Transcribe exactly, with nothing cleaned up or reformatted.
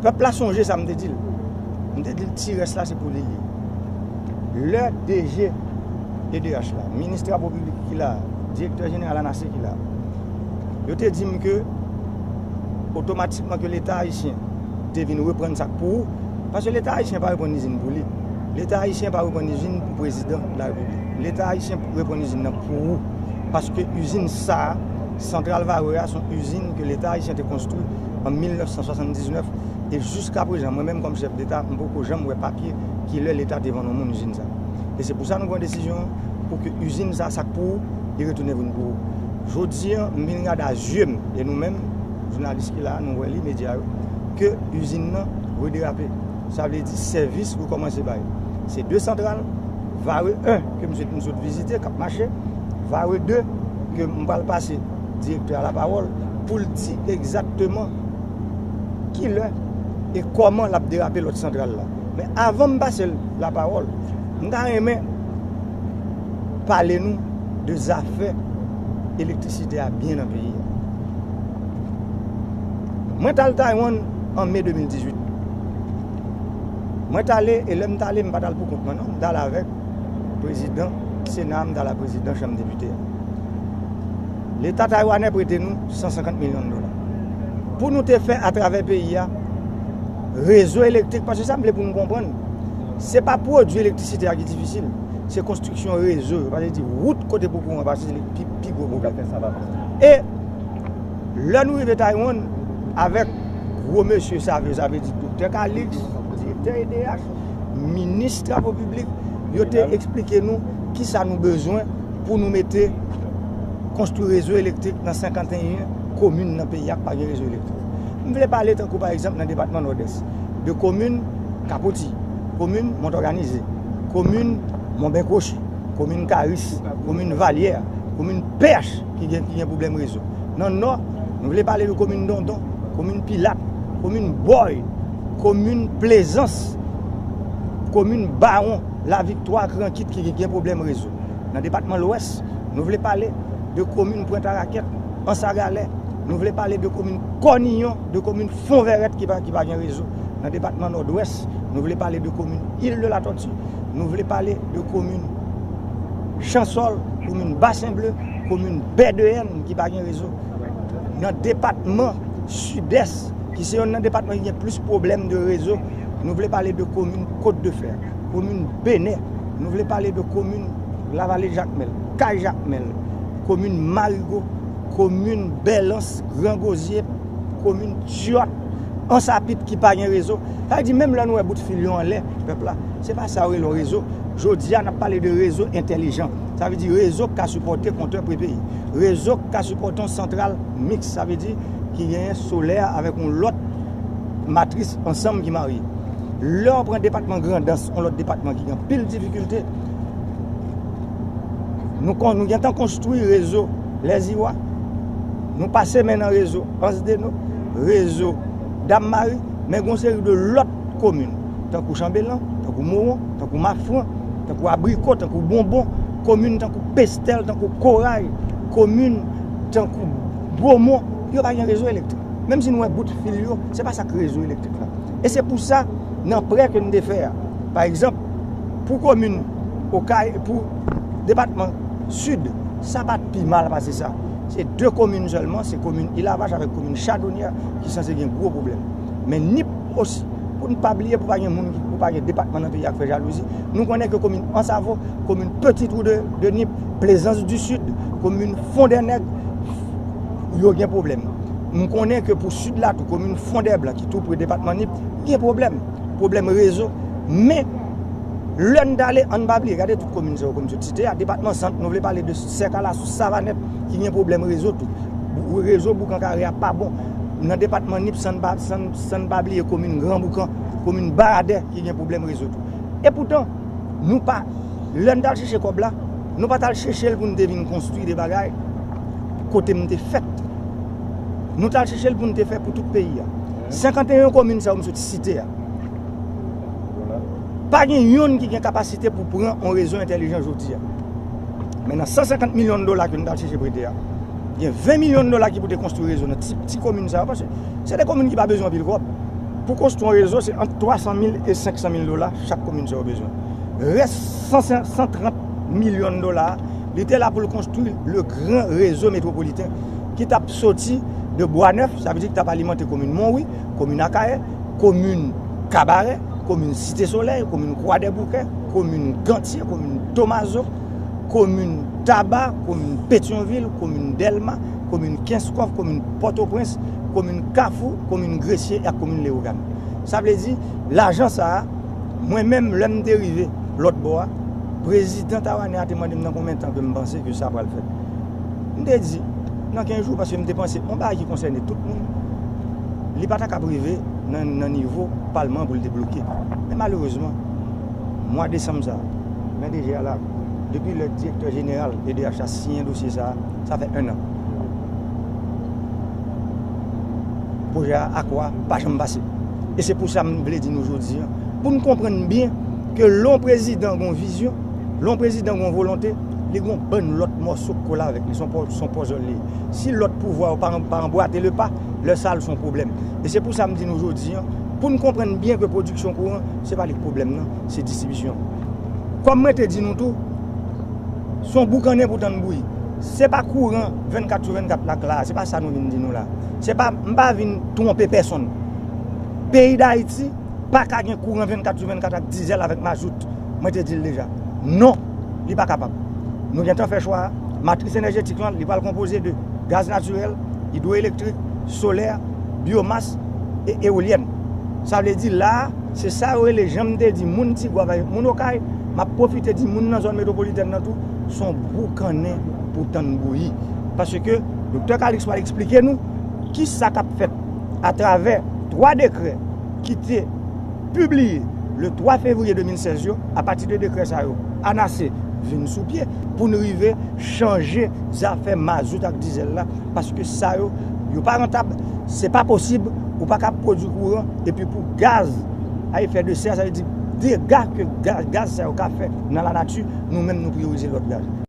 Pèp la sonje sa m te di l. M te di l ti rès la se pou li l ye. Lè D G E D H la, minis travo piblik ki la, direktè jeneral ANASE ki la, yo te di m ke otomatikman ke Leta ayisyen te vin reprann sa k pou ou, paske Leta ayisyen pa reprann izin pou li. Leta ayisyen pa reprann izin pou prezidan de la repiblik. Leta ayisyen reprann izin nan pou ou, paske izin sa a, santral Varreux a, se yon izin ke Leta ayisyen te konstwi an mil nèf san swasanndiznèf, e jiska prezan, mwen menm kòm chèf deta, m poko janm wè papye ki lè Leta te vann yon moun izin sa. E se pou sa nou pran desizyon an, pou ke izin sa, sa k pou ou, li retounen vin pou ou. Jodi a, m vin gade a zye m, e nou menm, jounalis ki la a, nou wè li, medya yo, ke izin nan rederape. Sa vle di sèvis rekòmanse bay. Se de santral, Varreux en, ke m sot, m sot vizite, k ap mache, Varreux de, ke m pral pase direktè a lapawòl, pou l di egzakteman ki lè e kòman l ap derape lòt santral la. Men avan m pase l lapawòl, m ta renmen pale nou de zafè elektrisite a byen nan peyi a. Mwen t al Taiwan an me de mil dizuit. Mwen t ale, e lè m t ale, m pa t al pou kont mwen, non. M t al avèk prezidan Sena a, m t al ak prezidan Chanm Depite a. Leta taywanè prete nou san senkant milyon dola. Pou nou te fè atravè peyi a, rezo elektrik, paske sa m vle pou nou konprann, se pa pwodui elektrisite a ki difisil, se konstriksyon rezo yo, sa vle di wout kote pou kouran pase, se li pi, pi gwo pwoblèm. E lè nou rive Taiwan, avèk gwo mesye sa vle, sa vle di Doktè Calixte, direktè E D H, minis travo piblik, yo te eksplike nou kisa nou bezwen pou nou mete konstwi rezo elektrik nan senkanteyen komin nan peyi a k pa gen rezo elektrik. M vle pale tankou pa egzanp nan depatman Nòdès, de komin Kapoti, komin Mont Òganize, komin Monben Kwochi, komin Karis, komin Valyè, komin P H ki gen, ki gen pwoblèm rezo. Nan Nò, nou vle pale de komin Dondon, komin Pilat, komin Bòy, komin Plezans, komin Bawon, Laviktwa, Krankit ki gen pwoblèm rezo. Nan depatman Lwès, nou vle pale de komin Pwent Arakèt, Anse à Galets, nou vle pale de komin Kòniyon, de komin Fonvèrèt ki pa, ki pa gen rezo. Nan depatman Nòdwès, nou vle pale de komin Il de la Tortue, nou vle pale de komin Chansòl, komin Basen Ble, komin Bè de N ki pa gen rezo. Nan depatman Sidès, ki se yonn nan depatman ki gen plis pwoblèm de rezo, nou vle pale de komin Kot de Fè, komin Benè, nou vle pale de komin Lavale Jakmèl, Kay Jakmèl, komin Marigo, komin Bèlans, Gran Gozye, komin Tiyòt, Ansapit ki pa gen rezo. Sa vle di, menm lè nou wè bout fil yo anlè pèp la, se pa sa yo rele yon rezo. Jodi a, n ap pale de rezo entèlijan. Sa vle di rezo k ka sipòte kontè prepeyi. Rezo k ka sipòte yon santral miks, sa vle di ki genyen solè avèk yon lòt matris ansanm ki marye. Lè w pran depatman Grandans, yon lòt depatman ki gen anpil difikilte, nou kon, nou gentan konstwi rezo Lèziwa. Nou pase men nan rezo Anse des Naux, rezo Dam Mari, men gen yon seri de lòt komin, tankou Chanbelan, tankou Mowon, tankou Mafran, tankou Abriko, tankou Bonbon, komin tankou Pestèl, tankou Koray, komin tankou Bomon, yo pa gen rezo elektrik. Menm si nou wè bout fil yo, se pa sa k rezo elektrik la. E se pou sa, nan prè ke n te fè a, pa egzanp, pou komin Okay, pou depatman Sid, sa pa t pi mal pase sa. Se de komin sèlman, se komin Ilavach avèk komin Chadonyè ki sanse gen gwo pwoblèm. Men Nip osi, pou n pa bliye, pou pa gen moun, pou pa gen depatman nan peyi a k fè jalouzi, nou konnen ke komin Ansavo, komin Petit Trou de, de Nip, Plaisance du Sud, komin Fondènèg, yo gen pwoblèm. M konnen ke pou Sid la tou, komin Fondèblan ki tou pre depatman Nip, gen pwoblèm. Pwoblèm rezo. Men, lè n t ale, ann pa bliye, gade tout komin sa yo ke m sot site a, depatman Sant, nou vle pale de Sèkalasou, Savanèt, ki gen pwoblèm rezo tou. Bou-, rezo Boukan Kare a pa bon. Nan depatman Nip, san n pa, san, san n pa bliye komin Gran Boukan, komin Baradè, ki gen pwoblèm rezo tou. Epoutan, nou pa, lè n t al chèche kòb la, nou pa t al chèche l pou n te vin konstwi de bagay kote m te fèt. Nou t al chèche l pou n te fè pou tout peyi a. Senkanteyen komin sa yo m sot site a, pa gen yonn ki gen kapasite pou pran yon rezo entèlijan jodi a. Men nan san senkant milyon dola ke nou t al chèche prete a, gen ven milyon dola ki pou te konstwi rezo nan ti, ti komin sa yo, paske se de komin ki pa bezwen anpil kòb. Pou konstwi yon rezo, se ant twa san mil e senk san mil dola chak komin sa yo bezwen. Rès san, san trant milyon dola, li te la pou l konstwi le gran rezo metwopoliten ki t ap soti de Bwa Nèf, sa vle di ki t ap alimante komin Monwi, komin Akayè, komin Kabarè, komin Site Solèy, komin Kwadèboukè, komin Gantye, komin Tomazo, komin Taba, komin Petyonvil, komin Dèlma, komin Kenskòf, komin Pòtoprens, komin Kafou, komin Gresye ak komin Lewogàn. Sa vle di, lajan sa a, mwen menm, lè m te rive lòt bò a, prezidan Tawanè a te mande m nan konbyen tan ke m panse ke sa pral fèt. M te di, nan kenz jou, paske m te panse, yon bagay ki konsène tout moun, li pa ta kab rive nan, nan nivo palman pou l te bloke. Men malerezman, mwa desanm sa, men deja la, depi lè direktè jeneral E D H la siyen dosye sa, sa fè en an. Pwojè a, akò a, pa janm pase. E se pou sa m vle di nou jodi a, pou n konprann byen ke lè yon prezidan gen yon vizyon, lè yon prezidan gen yon volonte, li gen yon bann lòt mòso k kole avèk li, se yon pò-, se yon pòzòl li ye. Si lòt pouvwa yo pa, pa anbwate le pa, lè sa a, l se yon pwoblèm. E se pou sa m di nou jodi a, pou n konprann byen ke pwodiksyon kouran, se pa li k pwoblèm nan, se distribisyon. Kòm mwen te di nou tou, se yon boukannen pou tann bouyi. Se pa kouran vennkat sou vennkat la k la, se pa sa nou vin di nou la. Se pa, m pa vin twonpe pèsonn. Peyi Dayiti pa ka gen kouran vennkat sou vennkat ak dizèl avèk mazout. Mwen te di l deja. Non, li pa kapab. Nou gentan fè chwa a. Matris enèjetik lan, li pral konpoze de gaz natirèl, idwoelektrik, solè, byomas e eolyèn. Sa vle di la a, se sa yo rele, jan m te di, moun Tigwav avèk moun Okay, m ap pwofite di moun nan zòn metwopolitèn nan tou, se yon boukannen pou tann bouyi. Paske Doktè Calixte pral eksplike nou kisa k ap fèt atravè twa dekrè ki te pibliye le twa fevriye de mil sèz yo, apati de dekrè sa yo, ANASE vin sou pye pou n rive chanje zafè mazout ak dizèl la, paske sa yo, yo pa rantab, se pa posib, ou pa ka pwodui kouran, epi pou gaz a efè de sè, sa vle di dega ke ga-, gaz sa yo ka fè nan lanati, nou menm nou priyorize lòt gaz.